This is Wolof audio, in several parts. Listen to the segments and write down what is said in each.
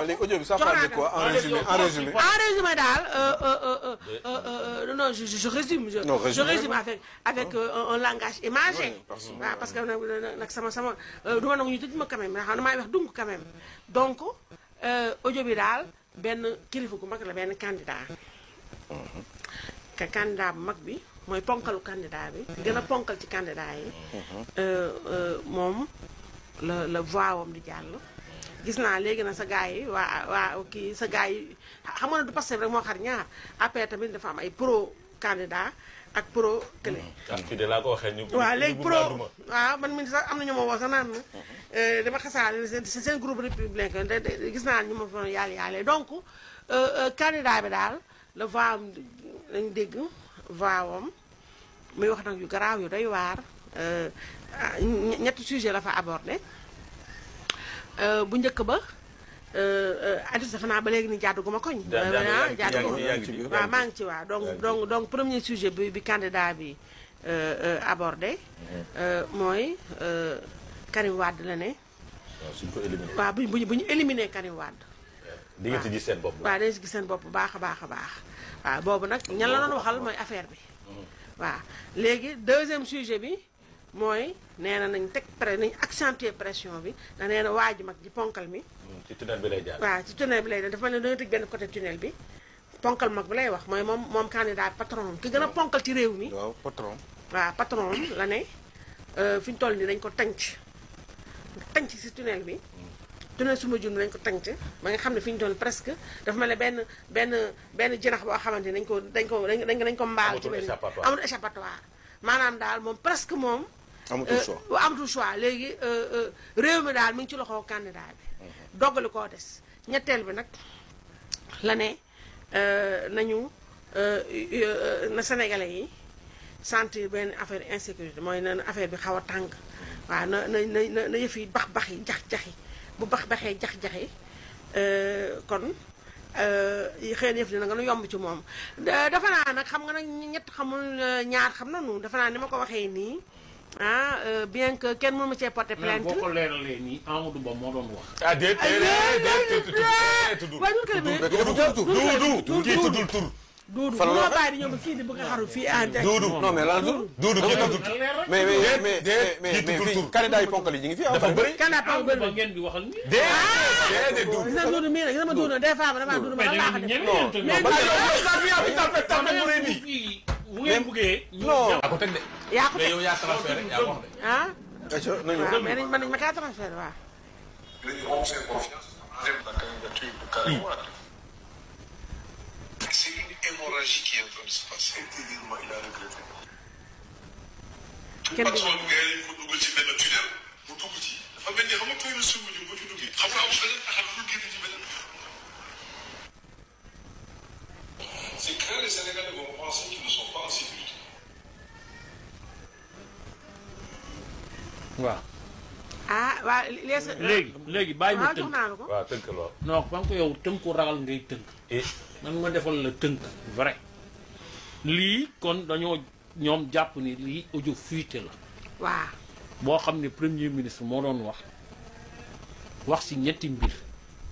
léegi audio bi ça parle de quoi en résumé en résumé. En résumé daal non je résume. Je résume avec un langage imagé. waaw parce que nag sama du ma nangu ñu tëj ma quand même xam damay wax dung quand même donc audio bi daal benn kilifa gu mag la benn candidat. candidat bu mag bi mooy ponkalu candidat bi gën a ponkal ci candidat yi. moom la voix wam di jàll. gis naa léegi na sa gars yi waa kii sa gars yi xam nga ne du Pastef rek moo xar ñaar après tamit dafa am ay pro candidat ak pro kële. fii de laa ko waxee ñu. waaw léegi pro waaw man mii sax am na ñu ma woo sax naan dama xasaale seen groupe républicain gis naa ñu ma fa yàlla donc candidat bi daal la voix am lañ dégg voix wam muy wax nag yu garaaw yu doy waar ñetti sujet la fa abordé. bu njëkk ba Addis dafa naa ba léegi ni jàddu gu ma koñ. waaw maa ngi ci waaw donc premier sujet bi candidat bi abordé mooy Karim Wade la ne. waaw suñ ko éliminé. waaw bu ñu éliminé Karim Wade. di nga ci gis seen bopp. waaw dañu si gis seen bopp bu baax a baax a baax waaw boobu nag ñan la doon waxal mooy affaire bi. waaw léegi deuxième sujet bi. mooy nee na nañ teg nañ accentuer pression bi ndax nee na waa ji mag ji ponkal mi. ci tunnel bi lay jaar. waaw ci tunnel bi lay def dafa mel ne dañoo tëj benn côté tunnel bi ponkal mag bi lay wax mooy moom candidat patron ki gën a ponkal ci réew mi. waaw patron. waaw patron la ne fi ñu toll nii dañ ko tànc si tunnel bi. tunnel suma jun dañ ko tànc ba nga xam ne fi ñu toll presque dafa mel ne benn jinax boo xamante ni dañ ko mbaal. ci benn amatul échappatoire maanaam daal moom presque moom. amatul choix léegi réew mi daal mi ngi ci loxo candidat bi. doggali koo des ñetteel bi nag la ne nañu na sénégalais yi sentir benn affaire insécurité mooy na affaire bi xaw a tàng waaw na yëf yi bax yi jax-jaxi bu baxee jax-jaxi kon xëy na yëf dina nga nu yomb ci moom dafa naa nag xam nga nag ñett xamul ñaar xam na nu dafa naa ni ma ko waxee nii bien que kenn mënu ma cee porter plainte. boo ko leeralee nii Amadou Ba moo doon wax. ah déet tudd. waaye ñun kër kii tuddul tur. Doudou bu ma bàyyi di ñëw ba fii di bëgg a xaru fii en direct. Doudou non mais lan Doudou kii tuddul tur. mais fii candidat yi ponkal yi ñu ngi fi. dafa bëri candidat ponkal bëri ba ngeen di waxal nii. déedéet Doudou. gis nga Doudou mii nag gis nga Doudou des fois damaa Doudou ma lan laa ko def. bu ngeen buggee. non yaa ko teg de. yaa ko teg mais yow yaa transféré yaa ko wax de. waaw mais man ma kaa transféré waaw. C'est une hémorragie qui est en train de se passer. Il a regretté. kenn du patron bi ngay ko dugg ci benn tunnel mu dugg ci dafa mel ni xam nga tey la suuf ñu ba ci duggee. xam nga am beneen taxaw lu génn ci beneen. C'est que les Sénégalais vont penser qu'ils ne sont pas en sécurité. waaw. waaw léegi bàyyi ma jox tënk. naa la ko. waaw tënk lool. non parce que yow tënku ragal ngay tënk. man ma defal la tënk vrai. lii kon dañoo ñoom jàpp ni lii audio fuité la. waaw. boo xam ne premier ministre moo doon wax ci ñetti mbir.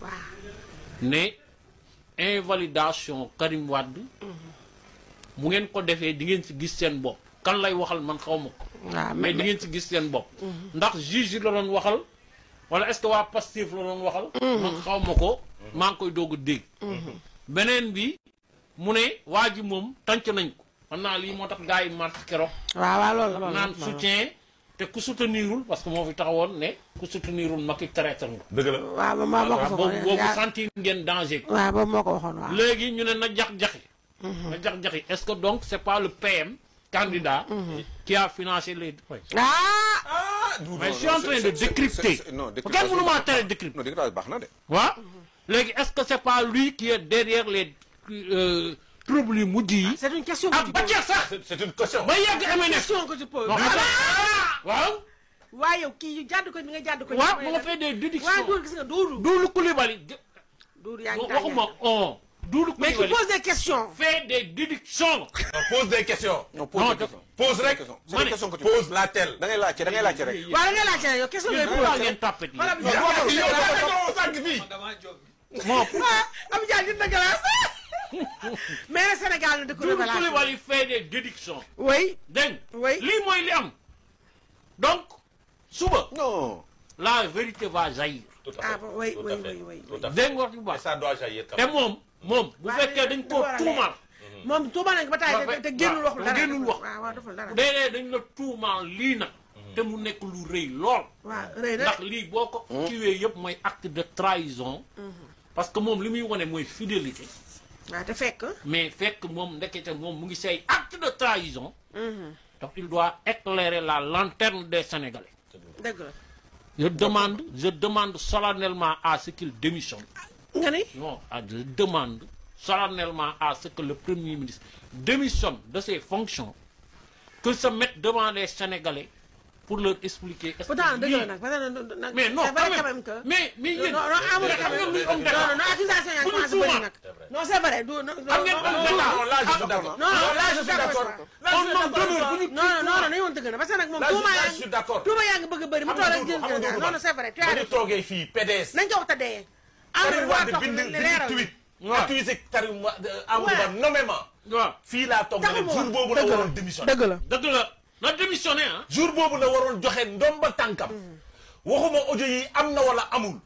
waaw. ne invalidation Karim Wade. bu ngeen ko defee di ngeen ci gis seen bopp. kan lay waxal man xaw ma ko. waaw mais di ngeen ci gis seen bopp. ndax juge yi la doon waxal wala est-ce que waa Pastef la doon waxal. man xaw ma ko maa ngi koy doog a dégg. beneen bi mu ne waa ji moom tànc nañ ko xam naa lii moo tax gars yi marche keroog. waaw loolu la naan soutien te ku soutenirul parce que moo fi taxawoon ne ku soutenirul Macky traître nga. dëgg la waaw moo ko boobu sentir ngeen danger. waaw boobu moo ko waxoon waaw. léegi ñu ne na jax-jaxi. na jax-jaxi est-ce que donc c'est pas le PM candidat. qui a financé les. mais je suis en train de décrypter. non kenn mënu maa tere décrypter. non décryptage baax na de. waaw léegi est-ce que c'est pas lui qui est derrière les troubles yu mujj yi. c'est une question ak ba jeex sax. c'est une question. ba yegg MNF. question que tu poses. waaw. waaye yow kii jàdd ko bi nga jàdd ko. waaw mu nga fay des déductions. waaw Doudou gis nga Doudou. Doudou Coulibaly. Doudou yaa ngi waxuma on. Doudou mais tu Coulibaly poses des questions. fait des déductions. on pose des questions. non pose rek. pose rek pose la telle. da ngay laajte rek. waaw da ngay laajte yow question ngay waaw posé. ngeen tapé. voilà yow sànq fii. Bon, am jaay jënd na glace. Mais le Sénégal ne Doudou Coulibaly fait des déductions. Oui. Dégg Oui. lii mooy li am. Donc suba. Non. La vérité va jaillir. Tout à Ah fait. bon, oui, Tout oui, à fait. oui, oui. Tout à fait. Dégg nga wax bu Et baax. ça doit jaillir quand te même. moom bu fekkee dañ koo tuumaal. moom tuumaal nañ ko ba taay te génnul waxul dara. génnul wax. waaw deful dara. déedéet dañ la tuumaal lii nag. te mu nekk lu rëy lool. waaw rëy na. ndax lii boo ko kiiwee yëpp mooy acte de trahison. parce que moom li muy wane mooy fidélité. waaw te fekk. mais fekk moom ndekete moom mu ngi say acte de trahison. donc il doit éclairer la lanterne des Sénégalais. dëgg la. Je demande solennellement à ce qu'il démissionne. nga ni. Non, je demande solennellement à ce que le Premier ministre démissionne de ses fonctions, qu'il se mette devant les Sénégalais pour leur expliquer. Est-ce pourtant que dëgg lii- la nag parce que nag. mais non, c'est vrai quand quand même. même que. mais yéen. non non amul quand même. non accusation yaa ngi commencé bëri nag. non c'est vrai du non. Am ngeen Non, là, je suis d'accord. non Là, je suis d'accord. Là, je suis d'accord. non nañu woon dëgg na parce que nag moom Là, tuuma je suis d'accord. tuuma yaa ngi bëgg a bëri mu toll ak jël non non c'est vrai tu as ba ñu toogee fii PDS. nañ ko wax te dee. Karim Wade toog bind leeral tweet. waaw. accusé Karim Wade Amadou Ba nommément. waaw fii laa toog ne taxul jour boobu la dëgg waroon démissionner. dëgg la. dëgg la na démissionné ah. jour boobu la waroon joxe ndomba tànkam. waxuma audio yi am na wala amul.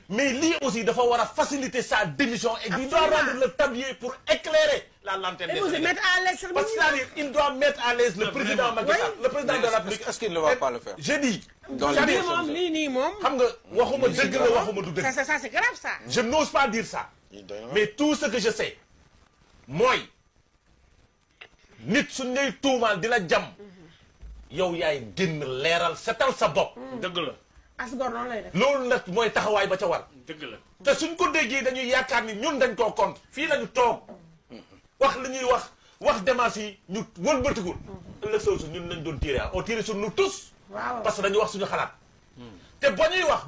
mais lii aussi dafa war a faciliter sa démission et il doit Absolument. rendre le tablier pour éclairer la lanterne et des vous Sénégalais. mettre à l'aise. Parce que c'est-à-dire il doit mettre à l'aise le président Macky Sall, le président de la République. Est-ce qu'il ne va pas le faire? Je dis. Dans les c'est-à-dire, prochaines moom nii moom. xam nga waxuma dëgg la waxuma du dëgg. ça c'est grave ça. Je n'ose pas dire ça. Il doit y avoir- Mais tout ce que je sais mooy nit suñ lay tuumaal di la jam yow yaay génn leeral setal sa bopp. dëgg la as gor noonu lay def. loolu nag mooy taxawaay ba ca war. dëgg la. te suñ ko déggee dañuy yaakaar ni ñun dañ koo compte fii lañu toog wax li ñuy wax démarche yi ñu wëlbatigul. ëllëg soosu ñun lañ doon tiré on tiré sur nous tous. waaw parce que dañuy wax suñu xalaat. te ba ñuy wax